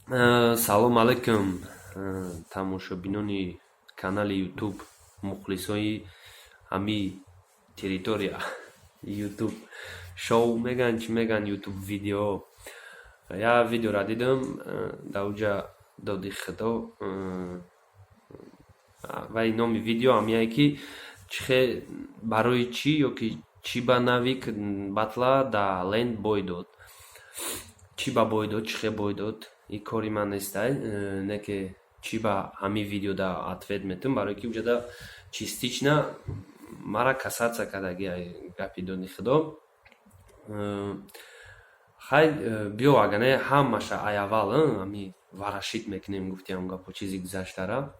Салом алайкум, тамошобинони канали Ютуб, мухлисои ҳами территория Ютуб шоу меган, чӣ меган, Ютуб видео. Як видеора дидам, дар уҷа доди худо вай, номи видео ҳамияе, ки чихе, барои чӣ ё ки чӣ ба Навик батла да Ленд бой дод, чӣ ба бой дод, чӣ хел бой дод. И кори ман нестай, не ки чӣ ба ҳамин видеода ответ метум, барое ки уҷада частично мара касаться кардаги гапи доди худо. Хай, биё, агар не, ҳамаша ай аввал ҳами ворошить мекунем, гуфтиам гапо, чизи гузаштара.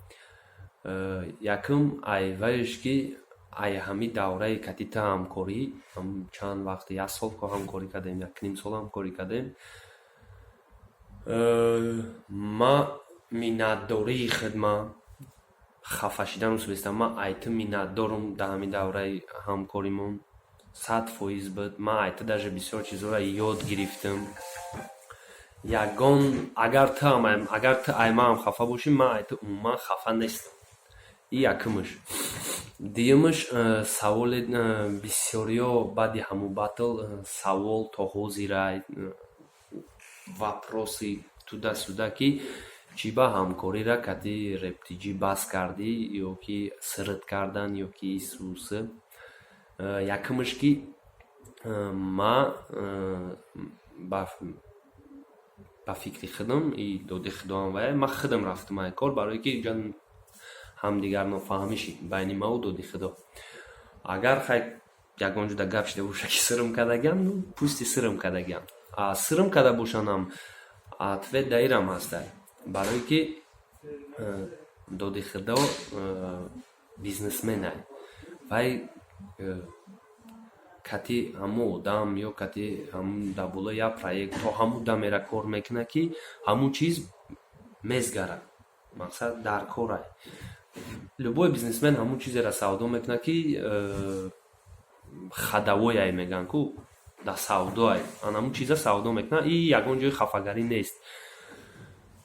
Якум, ай ваеш ки ай ҳами давраи катита ҳамкорӣ, чанд вақт, як сол ко ҳамкорӣ кардем, якним сол ҳамкорӣ кардем. Ма миннатдории хидма хафа шидан усулистам. Ман ай ту миннатдорум. Дар ҳамин давраи ҳамкоримон 100% буд. Ман ай ту даже бисёр чизҳоро ёд гирифтам. Ягон агар ту ай маам хафа бошӣ, ман ай ту умуман хафа нестам. И якумаш. Дуюмаш, саволи бисёриҳо баъди ҳамун батл, савол то ҳозирай, вопросы туда-сюда, ки чӣ ба ҳамкориро кати Рептиҷӣ бас кардӣ ё ки сирт кардан ё ки исусы. Якумаш, ки ма ба фикри худам и доди худоам вай, ман худам рафтам ай кор, барое ки ҷа ҳамдигар нофаҳмӣ шид байни маву доди худо. Агар хай ягон ҷуда гап шида боша, ки сирм кардагиам, ну пусть и сирм кардагиам. Сирм карда бошанам, ответ даирам ҳастай, барое ки доди худо бизнесменай. Вай кати ҳамун одам ё кати ҳамун дар болои як проект то ҳамун дамера кор мекунад, ки ҳамун чиз мезгарад, мақсад дар корай. Любой бизнесмен ҳамун чизеро савдо мекунад, ки ходовой мегӯянд ку, дар савдоай, ан ҳамун чиза савдо мекунад. И ягон ҷои хафагарӣ нест.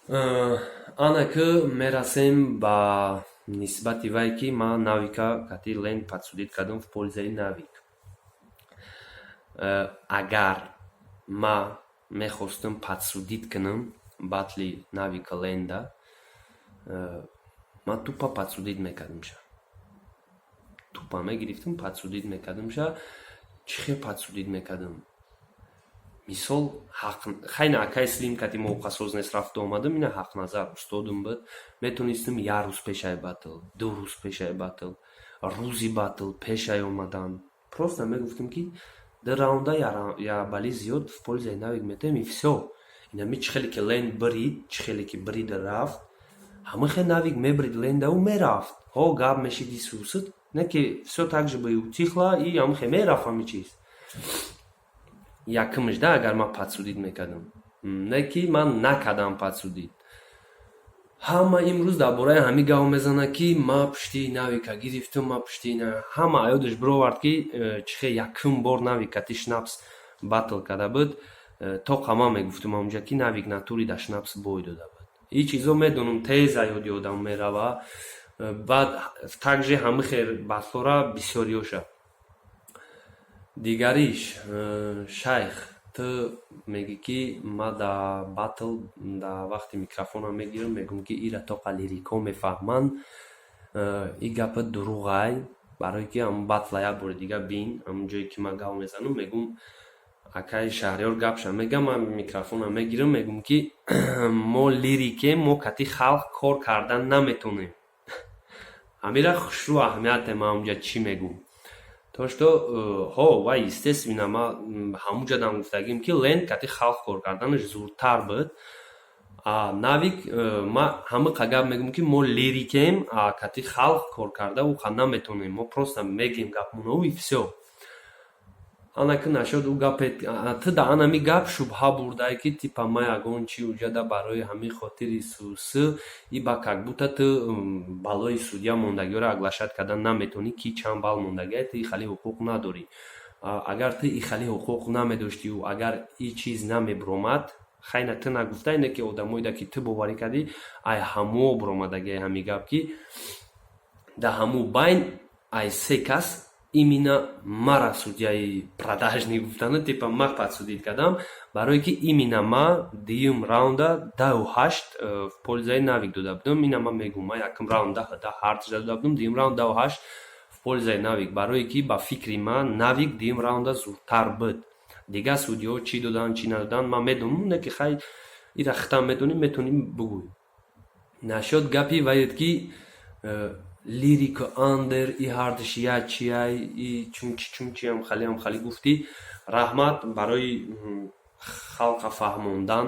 Ана ки мерасем ба нисбати вай, ки ман Навика кати Ленд подсудить кардам в пользаи Навик. Агар ман мехостам подсудить кунам батли Навика Ленда, ман тупо подсудить мекардамша, тупо мегирифтам, подсудить мекардамша. Чӣ хел подсудить мекардам? Мисол, хайна акай Слим кати мовқасоз нест, рафту омадам, ина Ҳақназар устодум буд, метонистам як рӯз пешаи батл, 2 рӯз пешаи батл, рӯзи батл пешай омадан, просто мегуфтам, ки ду раунда я бали зиёд в пользаи Навик метаем, и всё. Инами чӣ хеле ки Ленд бирид, чӣ хеле ки бирида рафт, ҳама хел Навик мебирид Лендау мерафт. Ҳо, гап мешиди сусуд, не ки всё так же бы утихло, и ҳама хел мерафт ҳами чиз. Якумш да, агар ман подсудить мекардам, не ки ман накардам подсудить. Ҳама имрӯз дар бораи ҳамин гап мезанад, ки ман пушти Навика гирифтам, ман пушти. Ҳама аёдаш бировард, ки чӣ хел якум бор Навик кати Шнапс батл карда буд. То қама мегуфтам ҳамунҷа, ки Навик натури дар Шнапс бой дода буд. И чизо медонам, тез аёди одам мерава. Баъд также ҳама хел батлора бисёриёша. Дигариш, шайх, ту мегӣ, ки ман дар батл, дар вақти микрофонам мегирам, мегӯям, ки ира тоқа лирико мефаҳманд. И гапа дурӯғай, барое ки ҳамун батла як бори дига бин. Ҳамун ҷое ки ман гап мезанам, мегӯм, акаи Шаҳриёр гапша мегам, ман микрофонам мегирам, мегӯм, ки мо лирикем, мо кати халқ кор кардан наметонем. Ҳамира хушрӯ аҳамияте, ман ҳамунҷа чӣ мегӯм, то что ҳо, вай, естественно, ман ҳамунҷа дам гуфтагим, ки Ленд кати халқ кор карданаш зудтар буд. Навик, ман ҳамиқа гап мегӯм, ки мо лирикем, кати халқ кор карда уқа наметонем, мо просто мегем гапмонову, и всё. Ана ки нашуд ӯ гапе, ту да анами гап шубҳа бурдае, ки типа ма ягон чи уҷада барои ҳамин хотири сусы и ба как будто ту балои судья мондагиёро оглашать кардан наметонӣ, ки чанд бал мондагия, ту ихали ҳуқуқ надорӣ. Агар ту ихали ҳуқуқ намедоштию агар и чиз намебуромад. Хайна, ту нагуфта, ине ки одамоеда ки ту боварӣ кардӣ, ай ҳамо биромадаги ҳами гап, ки дар ҳамун байн ай се кас именно мара судьяи продажный гуфтану типа ма подсудить кардам, барое ки именно ма дуюм раунда 10-8 в пользаи Навик дода будам. Ина ман мегӯм, ма якум раунд 10-10 ҳардша дода будам, дуюм раунд 10-8 в пользаи Навик, барое ки ба фикри ман Навик дуюм раунда зудтар буд. Дигар судьяҳо чӣ доданд, чӣ надоданд, ман медонам, не ки хай, ира хитам медонӣ, метавонӣ бугӯй. Нашод гапи ваед ки лирику андер и ҳардиш як чиай и чунчи чунчиам халиам хали гуфтӣ. Раҳмат барои халқа фаҳмондан.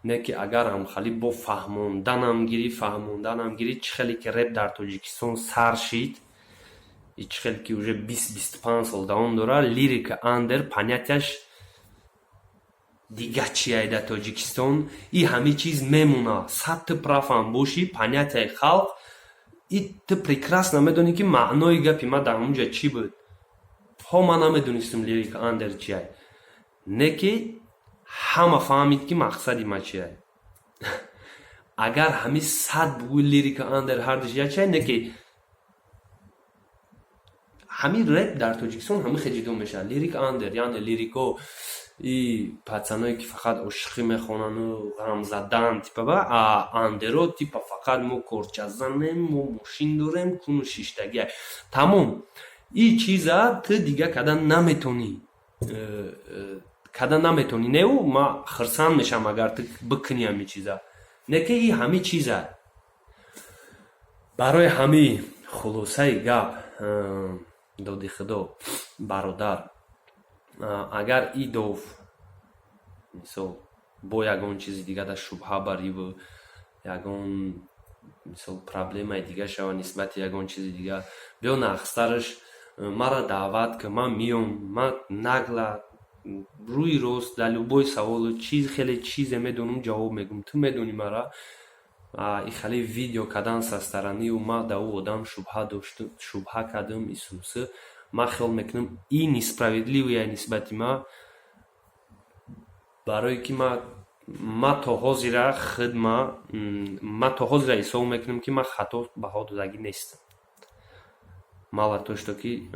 Не ки агар ҳамхали бо фаҳмонданам гирӣ, фаҳмонданам гирӣ, чӣ хеле ки реп дар Тоҷикистон сар шид и чӣ хеле ки уже 20-25 сол давом дорад, лирика андер понятияш дига чиай дар Тоҷикистон. И ҳамин чиз мемона. Сад ту прав ам бошӣ, понятияи халқ и ту прекрасно медонӣ, ки маънои гапи ман дар ҳамунҷа чӣ буд. Ҳо, ман намедонистам лирика андер чиай, не ки ҳама фаҳмид, ки мақсади ман чиай. Агар ҳамин сад бугӯи, лирика андер ҳардиш як чиай, не ки ҳамин реп дар Тоҷикистон ҳамин хел ҷудо мешавад. Лирик андер, яъне лирико и пацаное ки фақат ошиқӣ мехонану ғамзадан типа, ба а андеро типа фақат мо корчазанем, мо мошин дорем, куну шиштагия, тамом. И чиза ту дига карда наметонӣ, карда наметонӣ. Неу, ма хирсанд мешавам, агар ту бикунӣ ҳамин чиза, не ки и ҳамин чиза. Барои ҳамин, хулосаи гап, доди худо, бародар, агар идов мисол бо ягон чизи дига дар шубҳа бариву ягон мисол проблемаи дига шава нисбати ягон чизи дига, биё нағзтараш мара даъват ки ман миём, ман нагло, рӯи рост дар любой саволу чиз, хеле чизе медонам, ҷавоб мегӯм. Ту медонӣ мара. И хеле видео кардан со стороны ма да ӯ одам шубҳа дошт, шубҳа кардам исусы, ман хиёл мекунам, и несправедливая нисбати ма, барое ки ма то ҳозира худ ма то ҳозира ҳисоб мекунам, ки ман хато баҳо додагӣ нестам. Мало то что ки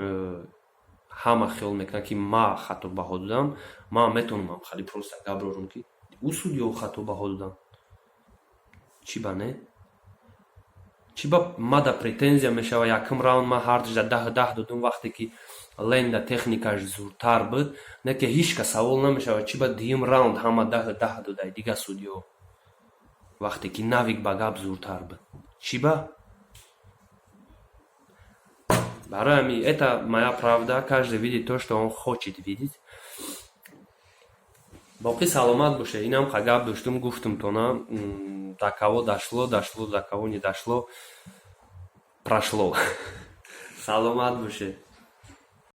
ҳама хиёл мекунад, ки ма хато баҳо додам, ман метавонам хали просто гап рорам, ки ӯ судьё хато баҳо додам. Чӣ ба не, чӣ ба мада претензия мешава? Якум раунд ман ҳардушда 10-10 додум, вақте ки Ленда техникаш зуртар буд, не ки ҳеҷ кас савол намешавад, чӣ ба дуюм раунд ҳама 10-10 додай дига судьё, вақте ки Навик ба гап зуртар буд? Чӣ ба? Барои ҳамин, это моя правда, каждый видит то, что он хочет видеть. Боқӣ саломат боше. Инам ха гап доштум, гуфтум тона. До кого дошло, дошло, до кого не дошло, прошло. Саломат боше.